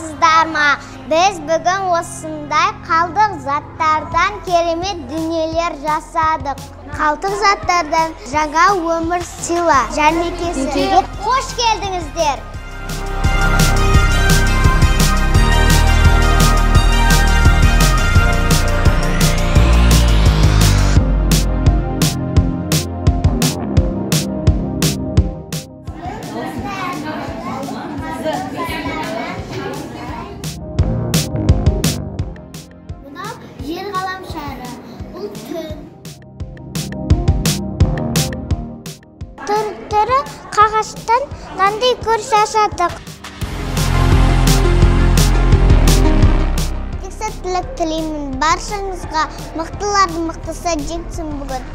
Саламатсыздар ма? Біз бүгін осындай қалдық заттардан керемет дүниелер жасадық. Қалдық заттардан жаңа өмір сыйла жәрмеңкесіне қош келдіңіздер. Мынау жер ғаламшары, бұл түн. Түр-түрі қағаздан мынандай көр жасадық. Тек сәттілік тілеймін баршаңызға, мықтылардың мықтысы жеңсін бүгін.